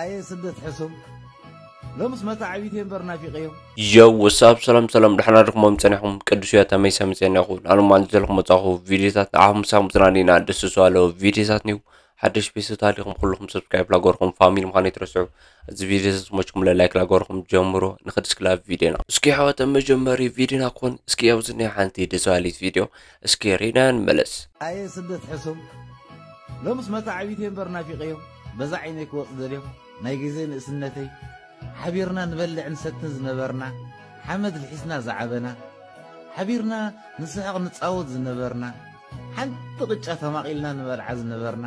ኣየ ስደት ሕሱም፣ ሎምስ መታዓቢተይ እምበር ናፊቀዮም። ዮው፣ ወሳብ፣ ሰላም ሰላም፣ ደሕና ዲኹም? ጸኒሕኩም? ቅዱስ እያ ተመይሰ ምጸና ይኹን። ኣነ ማን ዘለኹም መጻኹ ቪዲዮታት ንዓኹም ሳብ ምጽናኒና ደስ ዝዋለ ቪዲዮታት ኒው ሓደሽ ቤተሰብ ታሪኹም ኩልኹም ሰብስክራይብ ላገርኩም ፋሚሊ ምዃን ይትረስዑ። እዚ ቪዲዮ ዝመችኩም ላይክ ላገርኩም ጀምሮ። ንኽድስክላ ቪዲዮና እስኪ ሓወተ መጀመሪ ቪዲዮና ኮን እስኪ ኣብዚ ናይ ሓንቲ ደስ በሃሊት ቪዲዮ እስኪ ሪና ንመለስ። ኣየ ስደት ሕሱም፣ ሎምስ መታዓቢተይ እምበር ናፊቀዮም። በዛ ዓይነይ ክወጽእ ደልዮም። ናይ ግዜ ንእስነተይ ሓቢርና ንበልዕ ንሰትን ዝነበርና፣ ሓመድ ልሒስና ዝዓበና፣ ሓቢርና ንስሕቕ ንጻወት ዝነበርና፣ ሓንቲ ቅጫ ተማቒልና ንበልዓ ዝነበርና፣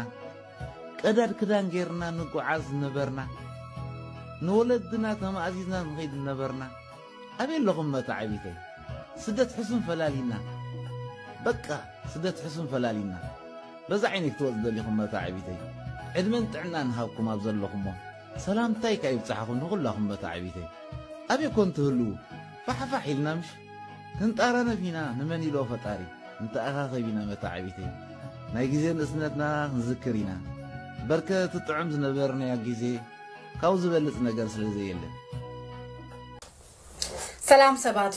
ቀዳድ ክዳን ጌርና ንጓዓዝ ዝነበርና፣ ንወለድና ተማእዚዝና ንኸይድ ዝነበርና፣ ኣበይ ኣለኹም መታዓቢተይ? ስደት ሕሱም ፈላሊና። በቃ ስደት ሕሱም ፈላሊና። በዛ ዓይነይ ክትወጽ ደሊኹም መታዓቢተይ። ዕድመን ጥዕናን ሃብኩም ኣብ ዘለኹሞ። ሰላምታይ ከኣ ይብጻሕኹም ንኹላኹም መታዓቢተይ። ኣበይ ኮን ትህልዉ? ፋሕፋሕ ኢልና ምሽ? ክንጣራነፍ ኢና ንመን ኢሎ ፈጣሪ። ንተኣኻኸብ ኢና መታዓቢተይ። ናይ ግዜ ንእስነትና ክንዝክር ኢና። በርከ እቲ ጥዑም ዝነበርናዮ ግዜ ካብኡ ዝበልጽ ነገር ስለ ዘየለ። ሰላም ሰባት፣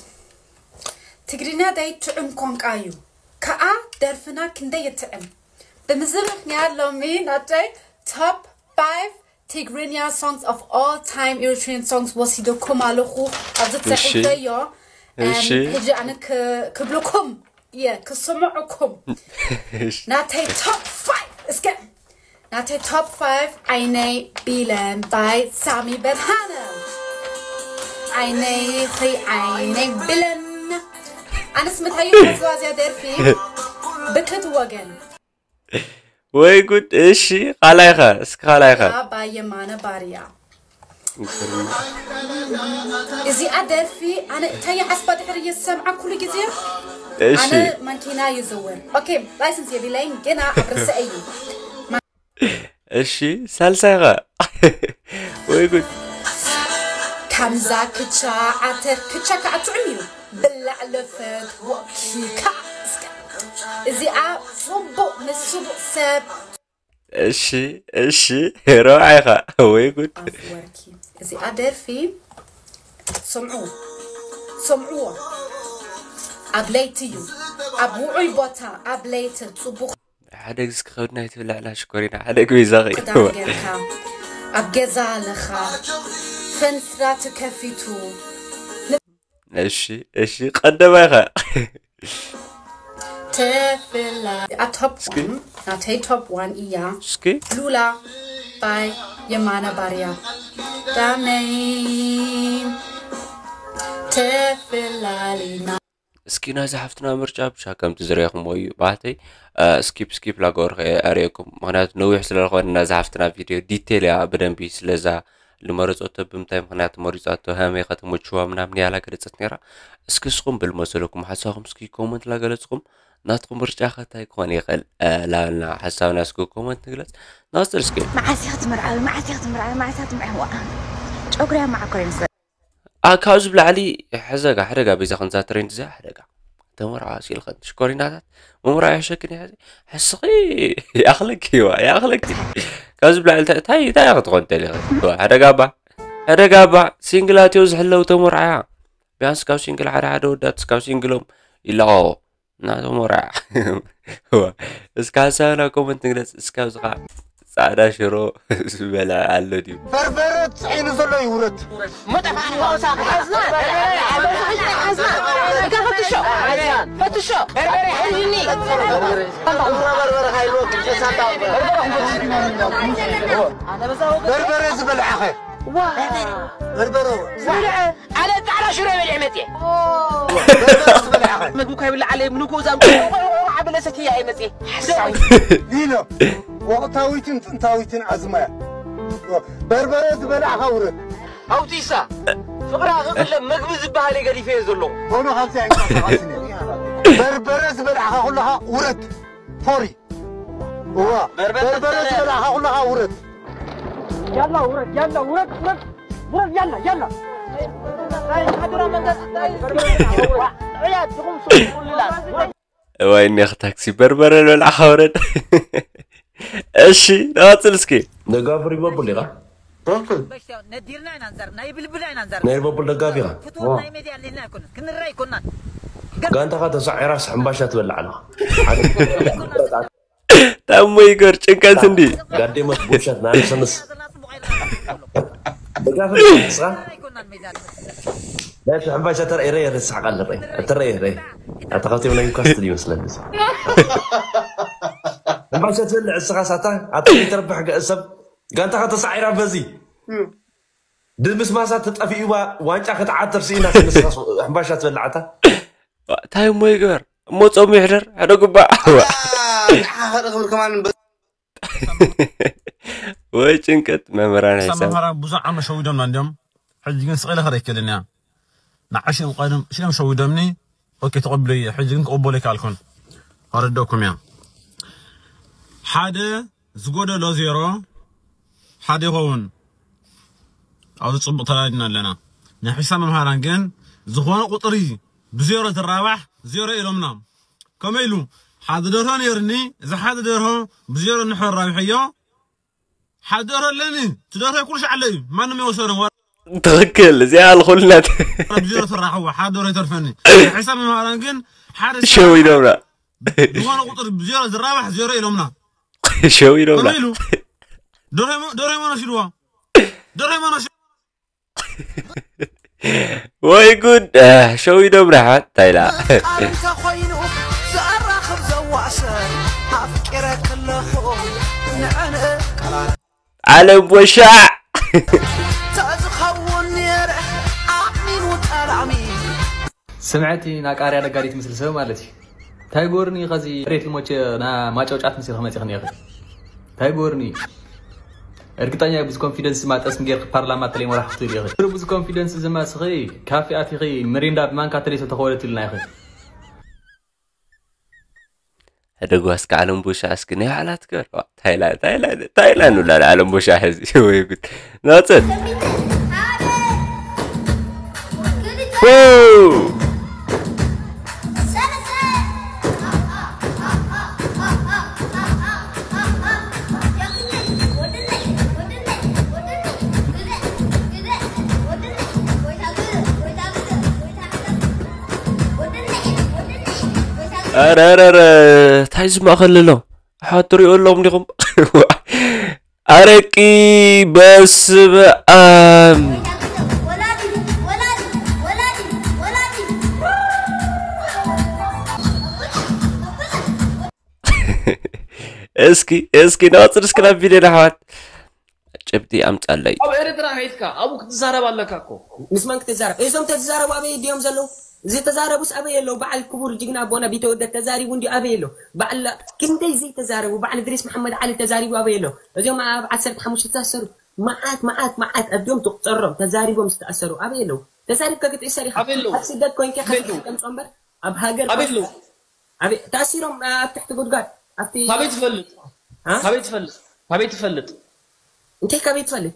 ትግርኛ ዳይ ትዕም ቋንቋ እዩ፣ ከኣ ደርፍና ክንደይ ይትዕም። ብምዚ ምኽንያት ሎሚ ናተይ top five Tigrinya songs of all time Eritrean songs ወሲደኩም ኣለኹ። ኣብዚ እሺ። ጽሒፈዮ። እሺ። ሕጂ ኣነ ክ-፣ ክብልኩም እየ፣ ክስምዑኩም። እሺ። ናተይ top five እስከ ናተይ top five ዓይነይ ቢለን by ሳሚ በርሃነ። ዓይነይ ኸይ ዓይነይ ቢለን። ኣነስ ምታዩ ከዝዋ እዚኣ ደርፊ ብክት ወገን። ወይ ጉድ። እሺ፣ ኻላይኸ? እስኪ ኻላይኸ? ያ ባየማነ ባርያ። እዚኣ ደርፊ ኣነ እንታይ ዓስባ ድሕሪ እየ ዝሰምዓ ኩሉ ግዜ። እሺ። ኣነ ማንኪና ይዝውር። ኦኬ፣ ላይሰንስ የብለይን ግና ኣብ ርእሰይ እዩ። እሺ፣ ሳልሳይኸ? ወይ ጉድ። ከምዛ ክቻ ዓተር ክቻ ከዓ ጥዑም እዩ። ብላዕ ለፈት ወኪካ እስከ። እዚኣ ጽቡቕ ንስቡቕ ሰብ። እሺ፣ እሺ፣ ረብዓይኻ። ወይ ጉድ። ኣፍወርኪ። እዚኣ ደርፊ ስምዑ፣ ስምዑዎ። ኣብ ለይቲ እዩ። ኣብ ውዑይ ቦታ፣ ኣብ ለይቲ ጽቡቕ ሓደ ግዜ ክኸብድና ይትብላዕላ ሽኮሪና፣ ሓደ ግዜ ዛኺ። ክዳን ጌርካ፣ ኣብ ገዛ ኣለኻ፣ ፈንስራ ተከፊቱ። እሺ፣ እሺ፣ ቀደማይኻ። ተፍላ፣ ኣብ top እስኪ። One፣ ናተይ top one እያ። እስኪ። ሉላ by የማነ ባርያ። ዳመይ ተፍላሊና። እስኪ ናይዛ ሓፍትና ምርጫ ብሻ ከምቲ ዝረኣኹምዎ እዩ። ባሕተይ፣ እ፣ ስኪፕ፣ ስኪፕ ላገበርኩ እየ ኣርእየኩም። ምኽንያቱ ነዊሕ ስለ ዝኾነ ናይዛ ሓፍትና ቪድዮ ዲቴል እያ ብደንቢ ስለዛ ዝመረጸቶ ብምንታይ ምኽንያት መሪጻቶ፣ ሃመይ ከተመችዋ ምናምን እያ ላገለጸት ነይራ። እስኪ እስኹም ብልመሰለኩም ሓሳብኩም እስኪ ኮመንት ላገለጽኩም ናትኩም ምርጫ ከ እንታይ ክኾን ይኽእል? እ፣ ላበልና ሓሳብና እስኪ ኮመንት ንግለጽ። ናጽር እስኪ። መዓስ ኢኺ ትምርዓዊ? መዓስ ኢኺ ትምርዓዊ? መዓስ ኢኺ ትምርዓዊ? ጨጉሪ ኣብ መዓኮር ይመስለኒ። ኣ፣ ካብዚ ብላዕሊ ሕዘጋ፣ ሕደጋ በይዛ ከምዛ ትሬንድ እዚኣ ሕደጋ። ተመርዓዋ ሲልኸን ሽኮሪናታት፣ መምርዓ ይሕሸክን ይሐዚ። ሕስኺ፣ ይኣኽለኪ፣ ይዋ፣ ይኣኽለኪ። ካብዚ ብላዕሊ እንታይ፣ እንታይ፣ እንታይ ክትኾን ትደሊ ኢኺ? ይዋ፣ ሕደጋ እባ፣ ሕደጋ እባ፣ ሲንግላት እዮም ዝሕለው ተመርዓያ። ቢያንስ ካብ ሲንግል ሓደ ሓደ ወዳት ካብ ሲንግሎም ይላቐቑ። እናተሞርዓ። እዋ፣ እስከ ሓሳብና ኮመንት ንግለጽ። እስከ ኣብዚ ኸዓ ጻዕዳ ሽሮ ዝበልዐ ኣሎ ድዩ? በርበረ ጽዒኑ ዘሎ ይውረድ። መጠፋእኒ ዋውሳ ሓዝና፣ ሓዝና፣ እካ ፈትሾ፣ ፈትሾ። በርበረ ሓይልኒ። በርበረ ዝበልዐኸ። ዋ። በርበረ። ዝበልዐኸ። ኣነ ጻዕዳ ሽሮ በሊዐ መጽየ። በርበረ ዝበልዐኸ። ምግቢ እኳ ይብላዕ ኣለይ፣ ምንኮ እዛ ቆርቆሮ ዓቢ ለሰትያ እየ መጽየ። ሓሳዊ። ሊሎ፣ ወቕታዊትን ጥንታዊትን ኣዝማያ። በርበረ ዝበላዕኻ ውረድ። ኣውቲሳ፣ ፍቕራ ክቕለ ምግቢ ዝበሃል እየ ገዲፈዮ ዘለኹ። ሆኖ ካብዚ ኣይንቀሳቐስን እየ። በርበረ ዝበላዕኻ ኩለኻ ውረድ። ፎሪ። እዋ፣ በርበረ በርበረ ተለ- ዝበላዕኻ ኩለኻ ውረድ። ያላ ውረድ፣ ያላ ውረድ፣ ውረድ፣ ውረድ፣ ያላ፣ ያላ። ናይ ሓደራ መንገዲ፣ ናይ ዕያት ድኹም ሱቕ ኩልላት። እዋይ፣ እኔኽ ታክሲ በርበረ ዝበላዕኻ ውረድ። እሺ፣ ንቐጽል እስኪ። ደጋፊ ሊቨርፑል ዲኻ? በሽታ ነዲርና ኢና ንዛረብ፣ ናይ ብልብል ኢና ንዛረብ። ናይ ሊቨርፑል ደጋፊ ኢኻ? ፍትወት ናይ ሜድያ ኣለና ኣይኮነን፣ ክንረኣ ኣይኮናን። ጋንታኻ ተሳዒራስ ሕምባሻ ትበልዕ ኣለኻ። ታሞ ይገር ጭንቀት እንዲ ጋዴሞት ቡሻት ናነሰንስ ደጋፊ ንስኻ? ናይ ሕምባሻ ተርእይ ረይ ርስሓቅ ኣለረይ ተረይ ረይ ኣታ ካብቶም ናይ ኒውካስትል ይመስለኒ እዚ ሕምባሻ ትበልዕ እስኻ ሳታ ኣታ ተረብሕ ሰብ ጋንታኻ ተሳዒራ በዚ ድምስማሳ ተጠፊኡዋ ዋንጫ ክትዓተር ስኢና ንስኻ ሕምባሻ ትበልዓታ እንታይ እሞ ይግበር እሞ ጾሙ ይሕደር ሕደ ጉባእ ንዓኻ ክብር ከማን ወይ ጭንቀት መምህራን ሒሳብ መምህራን ብዙሕ ዓመት ሸዊዶምና እንዲኦም ሕጂ ግን ስቕ ኢለ ክርኢ ኣይክእልን እያ ንዓሽም ቀደም ሽም ሸዊዶምኒ ኦኬ ተቐብለየ ሕጂ ግን ክቕበሎ ኣይከኣልኩን ኣረደኩም እያ ሓደ ዝጎደሎ ዜሮ ሓደ ይኸውን ኣብዚ ፅቡቕ ተላዲና ኣለና ናይ ሒሳብ መምሃራን ግን ዝኾነ ቁፅሪ ብዜሮ ዝራባሕ ዜሮ ኢሎምና ከመይ ኢሉ ሓደ ደርሆ ነይርኒ እዚ ሓደ ደርሆ ብዜሮ እንድሕር ራቢሐዮ ሓደ ደርሆ ኣለኒ እቲ ደርሆ ኩሉ ሻዕ ኣሎ እዩ ማንም የወሰዶም ትኽክል እዚኣ ልኹልነት ብዜሮ ትራሕዎ ሓደ ደርሆ ይተርፈኒ ሕሳብ መምሃራን ግን ሓደ ሸው ይደብራ ዝኾነ ቁፅሪ ብዜሮ ዝራባሕ ዜሮ ኢሎምና ሸው ይደብራ ከመይ ኢሉ ደርሆ ደርሆ መነሽ ኢልዋ ደርሆ መነሽ ወይ ጉድ ሸዊዶ ብርሓን እንታይ ኢላ ቃል እንተኾይኑ ዘራኽብ ዘዋሰን ኣፍቂረ ከለኹ ንዕን ቃላት ዓለም ቦሻዕ ተዝኸውን ነይረ ኣሚኑ ጠላሚ ስምዐቲ ናቃርያ ነጋዲት ምስል ሰብ ማለት እዩ እንታይ ጎርኒ ኸዚ ሬት ልሞች ና ማጫውጫት ምስል ኸመፂ ኽኒኽል እንታይ ጎርኒ እርግጠኛ ብዙ ኮንፊደንስ ዝማ ጠስሚ ጌርክ ፓርላማ ተለይ መራሕ ክትብል ኢኺ ብዙ ኮንፊደንስ ዝማ ስኺ ካፌ ኣቲኺ ምሪንዳ ብማንካ ተለይ ተተኸወለት ኢልና ኢኺ ሕደጓ እስከ ዓለም ቦሻ እስኪ ናይ ባዕላ ትገር ታይላንድ ታይላንድ ታይላንድ ውላ ዓለም ቦሻ ሕዚ ወይ ጉድ ናፅን ኣረረረ ታይ ዝማእኸል ኣሎ ኣሕዋት ትሪኡ ኣለኹም ዲኹም ኣረቂ በስመ ኣብ እስኪ እስኪ ንቐፅል እስኪ ናብ ቪድዮ ንኣሕዋት ጭብጢ ኣምፀለይ ኣብ ኤርትራ ከይድካ ኣብኡ ክትዛረብ ኣለካ እኮ ምስ መን ክትዛረብ እዞም ተዝዛረቡ ኣበይ ድዮም ዘለዉ ዝተዛረቡስ ኣበይ ኣለዉ በዓል ክቡር ጅግና ኣቦና ቢተወደድ ተዛሪቡ እንዲ ኣበይ ኣሎ በዓል ክንደይ ዘይተዛረቡ በዓል ድሪስ መሓመድ ዓሊ ተዛሪቡ ኣበይ ኣሎ እዚኦም ኣብ ዓሰርተ ሓሙሽተ ዝተኣሰሩ መዓት መዓት መዓት ኣብዲኦም ትቁፀሮም ተዛሪቦም ዝተኣሰሩ ኣበይ ኣለዉ ተዛሪብካ ክትእሰር ኢኻ ኣብ ስደት ኮይንካ ከስደምፆ እምበር ኣብ ሃገር ኣበይ ኣለዉ ኣበይ ተኣሲሮም ኣብ ትሕቲ ጉድጓድ ኣብቲ ካበይ ትፈልጥ እ? ካበይ ትፈልጥ ካበይ ትፈልጥ እንታይ ካበይ ትፈልጥ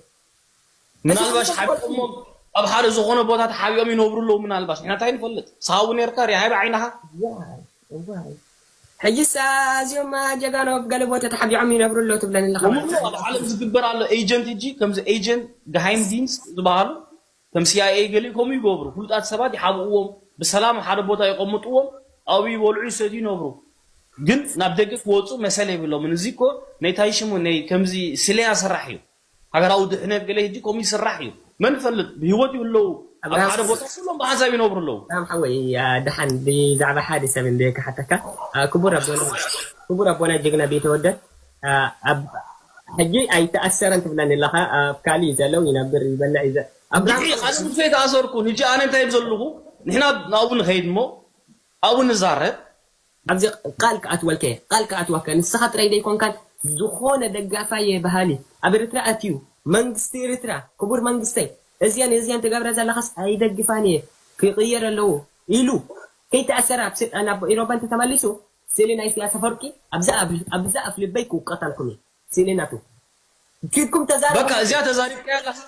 ምናልባሽ ሓቢኦሞም ኣብ ሓደ ዝኾነ ቦታ ተሓቢኦም ይነብሩ ኣለዉ ምናልባሽ ንሕና እንታይ ንፈልጥ ሰሃቡ ነርካ ሪሃ ብዓይንኻ ዋይ ዋይ ሕጂስ ኣዝዮም ጀጋኖ ኣብ ገለ ቦታ ተሓቢዖም ይነብሩ ኣለዉ ትብለኒ ኣለኻ ማለት እዩ። ኣብ ዓለም ዝግበር ኣሎ ኤጀንት እጂ ከምዚ ኤጀንት ገሃይም ዲንስ ዝበሃሉ ከም ሲኣይኤ ገሊኡ ከምኡ ይገብሩ ፍሉጣት ሰባት ይሓብእዎም ብሰላም ሓደ ቦታ የቐምጥዎም ኣብኡ ይበልዑ ይሰትዩ ይነብሩ ግን ናብ ደገ ክወፁ መሰል የብሎምን እዚ እኮ ናይ ታይ ሽሙ ናይ ከምዚ ስለያ ስራሕ እዩ ሃገራዊ ድሕነት ገለ ህጂ ከምኡ ይስራሕ እዩ መን ይፈልጥ ብህይወት ይህለዉ ኣብ ሓደ ቦታ ኩሎም ብሓንሳብ ይነብሩ ኣለዉ ኣም ሓወይ ደሓን ብዛዕባ ሓደ ሰብ እንደ ክሓተካ ክቡር ኣቦና ክቡር ኣቦና ጅግና ቤተወደድ ኣብ ሕጂ ኣይተኣሰረን ትብለኒ ኣለኻ ኣብ ካሊእ ዘለዉ ይነብር ይበልዕ ይዘ ኣብራም ድሕሪ ካልእ ንሱ ኣይተኣሰርኩን ህጂ ኣነ እንታይ ዘለኹ ንሕና ናብኡ ንኸይድ እሞ ኣብኡ ንዛረብ ኣብዚ ቃል ክኣትወልከ ቃል ክኣትወከ ንስኻ ጥራይ ዘይኮንካን ዝኾነ ደጋፋየ በሃሊ ኣብ ኤርትራ ኣትዩ መንግስቲ ኤርትራ ክቡር መንግስተይ እዚያን እዚያን ትገብረ ዘለኻስ ኣይደግፋን እየ ክቕየር ኣለዎ ኢሉ ከይተኣሰረ ኣብ ስልጣን ኣብ ኢሮባ እንተተመሊሱ ስእሊ ናይ ኢሳያስ ኣፈወርቂ ኣብዛ ኣብ ልበይ ክውቀት ኣልኩም እየ ስእሊ ናቱ ኪድኩም ተዛረቡ በቃ እዚኣ ተዛሪብካያ ኣለኻ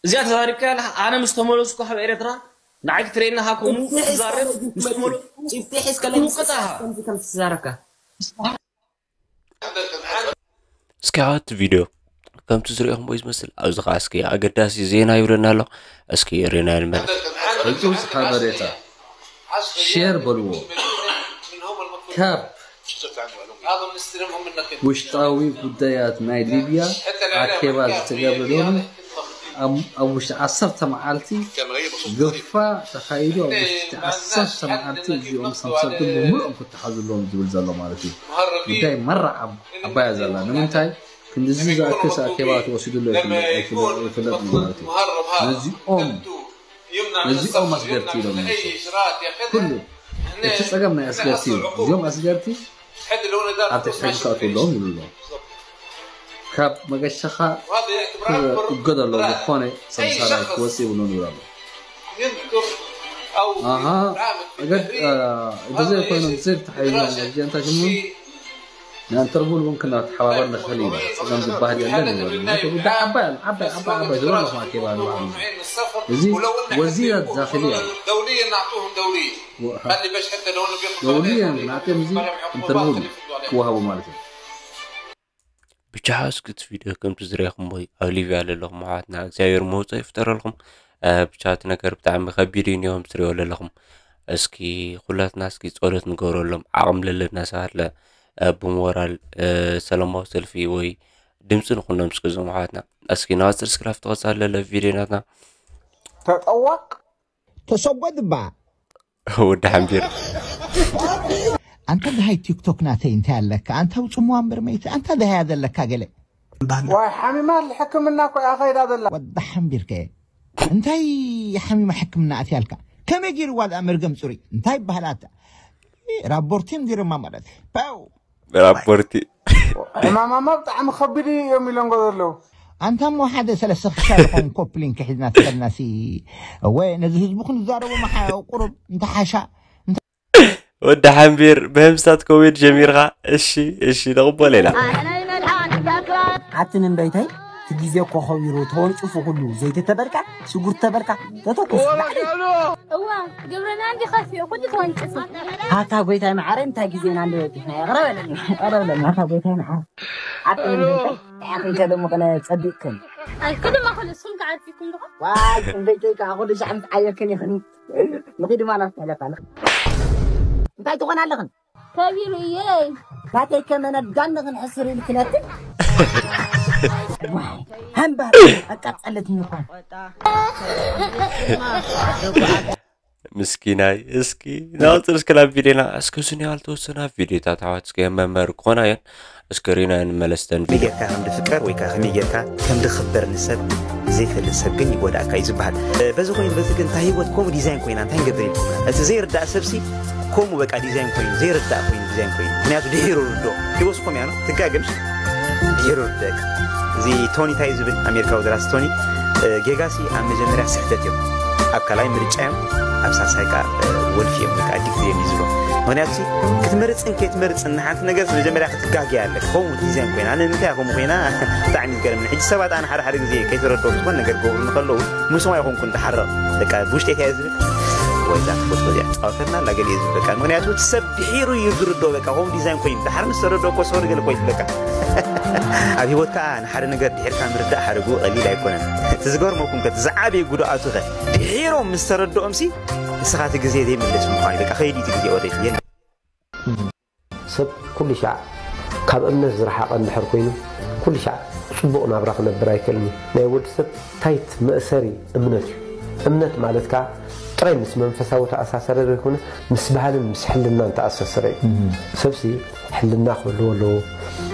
እዚኣ ተዛሪብካያ ኣለኻ ኣነ ምስ ተመለስኩ ካብ ኤርትራ ንዓይ ክትርእየኒ ሃ ከምኡ ትዛረብ ምስ ተመለስኩ ጭብጢ ሒዝከለይ ምስ ከምዚ ከም ትዛረብካ እስኪ ኣብቲ ቪድዮ ከምቲ ዝሪኦኹምዎ ዝመስል፣ ኣብዚ ኸዓ እስኪ ኣገዳሲ ዜና ይብለና ኣሎ። እስኪ ርኢና ንመለስ። ህጹጽ ሓበሬታ ሼር በልዎ። ካብ ውሽጣዊ ጉዳያት ናይ ሊብያ ኣኬባ ዝተገብረ ሎሚ ኣብ ውሽጢ ዓሰርተ መዓልቲ ግፋ ተኻይዱ ኣብ ውሽጢ ዓሰርተ መዓልቲ እዚኦም ሰምሰርቲ ብምሉኦም ክተሓዙ ኣለዎም ዝብል ዘሎ ማለት እዩ። ጉዳይ መራ ዓባያ ዘላ ንምንታይ ክንድዚ ዝኣክስ ኣኬባ ተወሲዱሎ ይፍለጥ ማለት እዩ። ነዚኦም ነዚኦም ኣስገርቲ ኢሎም ይመስል ኩሉ እቲ ጸገም ናይ ኣስገርቲ እዩ። እዚኦም ኣስገርቲ ኣብ ትሕቲ ሕጊ ክኣትዉ ኣለዎም ይብሉ ኣለዉ። ካብ መገሻኻ ክእገዶ ኣለዎ ዝኾነ ሰምሳራይ ክወጽእ ይብሉ ንብሉ ኣለዉ። ኣሃ እገድ ብዘይ ኮይኖም ብዘይ ተሓይዞም እዚ እንታይ ሽሙ ንኢንተርፖል እውን ክነተሓባበር ንኽእል ኢና። ጸገም ዝበሃል የለን ይብሉ። ምኽንያቱ ጉዳይ ዓባይ ኣሎ። ዓባይ ዓባይ ዓባይ ዝበለኹም ኣኬባ ንባዕሉ እዚ ወዚራት ዳኽልያ ደውልየን ናቶም እዚ ኢንተርፖል ክወሃቡ ማለት እዩ። ብቻ እስኪ እቲ ቪድዮ ከምቲ ዝሪኢኹም ወይ ኣብ ሊብያ ዘለኹም ኣሕዋትና እግዚኣብሔር መውፅኦ ይፍጠረልኩም። ብቻ እቲ ነገር ብጣዕሚ ከቢድ እዩ እኒኦም ትሪኦ ዘለኹም። እስኪ ኩላትና እስኪ ጸሎት ንገብረሎም ዓቕሚ ለለና ሰባት ለ ብሞራል ሰላማዊ ሰልፊ ወይ ድምፂ ንኹኖም እስኪ እዞም ኣሕዋትና። እስኪ ናፅር ስክራፍ ተቐፃለ ለቪድዮ ናትና ተጠዋቅ ተሰጎድባ ወዲ ሓምቢር ኣንተ ድሃይ ቲክቶክ ናተይ እንታይ ኣለካ ኣንተ ውፅምዋ እምበር መይቲ ኣንተ ድሃያ ዘለካ ገለ ዋይ ሓሚማ ሕክምና እኮ እያ ከይዳ ዘላ ወዲ ሓምቢርከ እንታይ ሓሚማ ሕክምና ኣትያልካ ከመይ ገይርዋ ደኣ መርገም ፅሩይ እንታይ ይበሃል ኣታ ራቦርቲን ዲርማ ማለት ፓው ራቦርቲ ሕማማማ ብጣዕሚ ከቢድ እዩ እዮም ኢሎምጎ ዘለዉ ኣንታ እሞ ሓደ ሰለስተ ክሻ ዝኾን ኮፕሊን ክሒዝና ትከድና ሲ ወይ ነዚ ህዝቡ ክንዛረቦ መሓ ቁሩብ እንተሓሻ ወዲ ሓምቢር ብህምሳት ኮቪድ ጀሚርካ እሺ እሺ ነቕበል ኢና ኣቲ ንንበይተይ እቲ ግዜ እኮ ኸቢሩ ተወንጭፉ ኩሉ ዘይተተበልካ ሽጉርቲ ተበልካ ተተኩስ ላዕሊ እዋ ግብርና እንዲ ከፊኡ ኩሉ ተወንጭፉ ኣታ ጎይታይ መዓረ እንታይ ግዜና እንዲ በፂሕና ይቕረ በለኒ ይቕረ በለኒ ኣታ ጎይታይ መዓረ ኣቲ ንንበይተይ ኣኽን ከደሞ ቅነ ጸቢቕክን ኣይ ክድማ ኩሉ እሱም ከዓርፊኩም ዶ ዋይ ንበይተይ ከዓ ኩሉ ሻዕ ምስ ዓየክን ይኽን ንኺድ ማና ትሕለፋ እንታይ ትኾን ኣለኽን ከቢሩ እየ ናተይ ከመነ ዳኒ ክንሕስር ኢልክነትን ሃምባር ኣቃጸለትኒ እኳ ምስኪናይ እስኪ ናውፅር እስክላ ቪድዮና እስከ ሱኒያል ተወሰና ቪድዮታት ኣሕዋት እስከ መመር ክኾና እየን እስከ ሪና እንመለስተን ከመይ ጌርካ ከም ድፍቀር ወይ ከዓ ከመይ ጌርካ ከም ድኽበር ንሰብ ዘይፈልጥ ሰብ ግን ይጎዳእካ እዩ ዝበሃል በዚ ኮይኑ በዚ ግን እንታይ ህይወት ከምኡ ዲዛይን ኮይና እንታይ ንገብር ኢልኩም እቲ ዘይርዳእ ሰብሲ ከምኡ በቃ ዲዛይን ኮይኑ ዘይርዳእ ኮይኑ ዲዛይን ኮይኑ ምክንያቱ ድሒሩ ርዶ ሂወስኩም እያ ነው ትጋገምሽ ድሒሩ ርደቅ እዚ ቶኒ ታይ ዝብል ኣሜሪካዊ ደራሲ ቶኒ ጌጋሲ ኣብ መጀመርያ ስሕተት እዮም ኣብ ካልኣይ ምርጫ እዮም ኣብ ሳልሳይ ከዓ ወልፊ እዮም ወይ ከዓ ዲግሪ እዮም ይዝሎ ምክንያቱ ክትመርፅን ከይትመርፅን ንሓንቲ ነገር መጀመርያ ክትጋገያ ኣለክ ከምኡ ዲዛይን ኮይና ኣነ ንምንታይ ከምኡ ኮይና ብጣዕሚ ዝገርምኒ ሕጂ ሰባት ኣነ ሓደ ሓደ ግዜ ከይተረድኦም ዝኾነ ነገር ክገብሩ ንከለዉ ምስኦም ኣይኮንኩን ዝሓርቕ በቃ ብውሽጢ እንታይ ዝብል ወይ እዛ ትፈትዎ እዚኣ ትፃወተልና ኣላ ገለ እዩ ዝብል በቃ ምክንያቱ እቲ ሰብ ድሒሩ እዩ ዝርድኦ በቃ ከምኡ ዲዛይን ኮይኑ ድሓር ምስ ተረድኦ እኮ ሰው ገለ ኮይኑ በቃ ኣብ ሂወት ከዓ ንሓደ ነገር ድሒርካ ምርዳእ ሓደግኡ ቀሊል ኣይኮነን እቲ ዝገርመኩም ከ እቲ ዝዓበየ ጉድኣቱ ከ ድሒሮም ምስ ተረድኦምሲ ንስኻ እቲ ግዜ ዘይምለስ ምዃኑ በቃ ከይዱ እቲ ግዜ ኦረዲ የለን ሰብ ኩሉ ሻዕ ካብ እምነት ዝረሓቐ እንድሕር ኮይኑ ኩሉ ሻዕ ፅቡቕ ናብራ ክነብር ኣይክእልን እዩ። ናይ ወዲ ሰብ ታይት መእሰሪ እምነት እዩ። እምነት ማለት ከዓ ጥራይ ምስ መንፈሳዊ ተኣሳሰረ ዘይኮነ ምስ ባህልን ምስ ሕልናን ተኣሳሰረ እዩ። ሰብሲ ሕልና ክህልዎ ኣለዎ።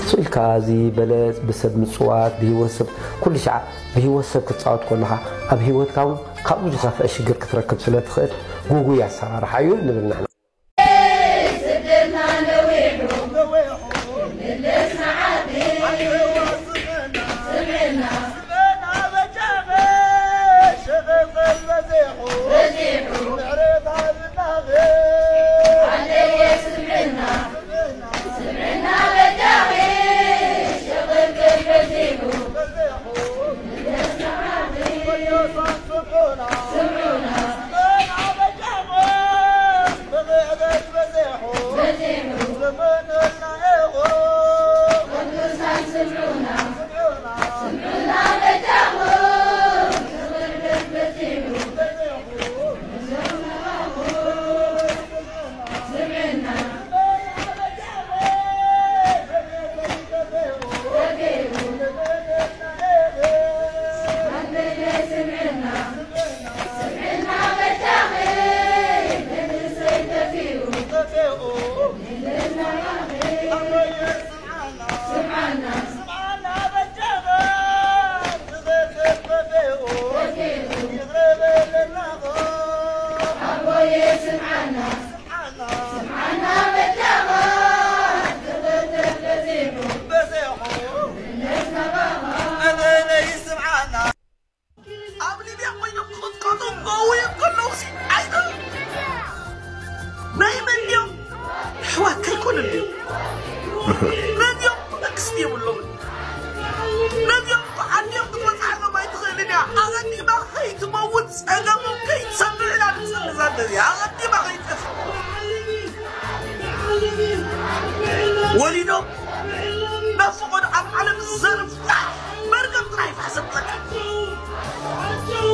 ስኢልካ እዚ በለ ብሰብ ምፅዋት ብሂወት ሰብ ኩሉ ሻዕ ብሂወት ሰብ ክትፃወት ከለካ ኣብ ሂወትካ እውን ካብኡ ዝኸፍአ ሽግር ክትረክብ ስለ ትኽእል ጉጉይ ኣሰራርሓ እዩ ንብል ንሕና። ነፍቆድ ኣብ ዓለም ዘርፍ መርገም ጥራይ ፋሕ ዘብለካ።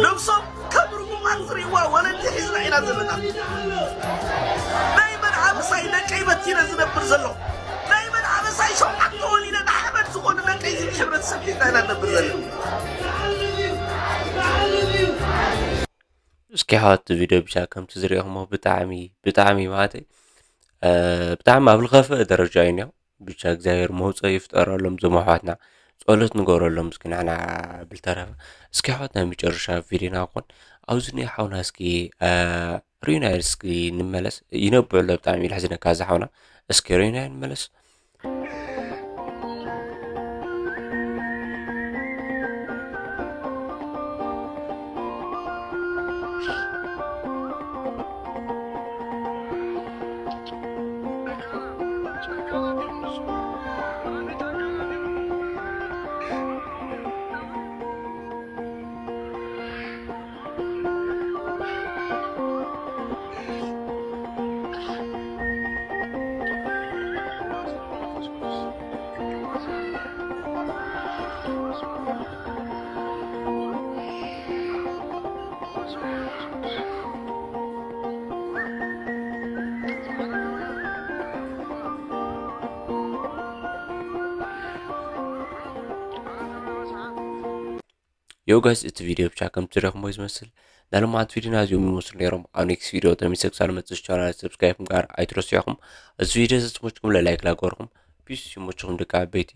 ነብሶም ከም ርጉማት ዝርእይዋ ወለዲ ሒዝና ኢና ዘለና። ናይ መን ኣበሳይ ደቀይ በቲነ ዝነብር ዘሎ? ናይ መን ኣበሳይ ሸውዓተ ወሊደ ንሓመድ ዝኾኑ ደቀይ ዝብኢ ሕብረተሰብ ሒዝና ኢና ንነብር ዘለና? እስኪ ሓወት ቪድዮ ብቻ ከምቲ ዝሪኦሞ ብጣዕሚ ብጣዕሚ ማለት ብጣዕሚ ኣብ ልኸፍእ ደረጃ እዩ ኒው። ብቻ እግዚኣብሔር መውፀኢ ይፍጠረሎም ዞም ኣሕዋትና። ጸሎት ንገብረሎም እስኪ ንሕና። ብልተረፈ እስኪ ኣሕዋት ናይ መጨረሻ ቪድዮና ኮን ኣብዚ ናይ ሓውና እስኪ ሪዩናይድ እስኪ ንመለስ። ይነብዕ ኣሎ ብጣዕሚ ኢሉ ሕዝነካ እዚ ሓውና። እስኪ ሪዩናይድ ንመለስ። ዮ ጋይስ፣ እቲ ቪድዮ ብቻ ከም ትረኽሞ ዝመስል ናይ ልማዓት ቪድዮና እዚኦም ይመስሉ ነይሮም። ኣብ ኔክስት ቪድዮ ተመልሰ ክሳብ መፅእ ቻናል ሰብስክራይብ ምግባር ኣይትረስዑ ኢኹም። እዚ ቪድዮ ዘፅሞችኩም ለላይክ ላገርኩም። ፒስ ይመችኹም ደቂ ዓበይቲ።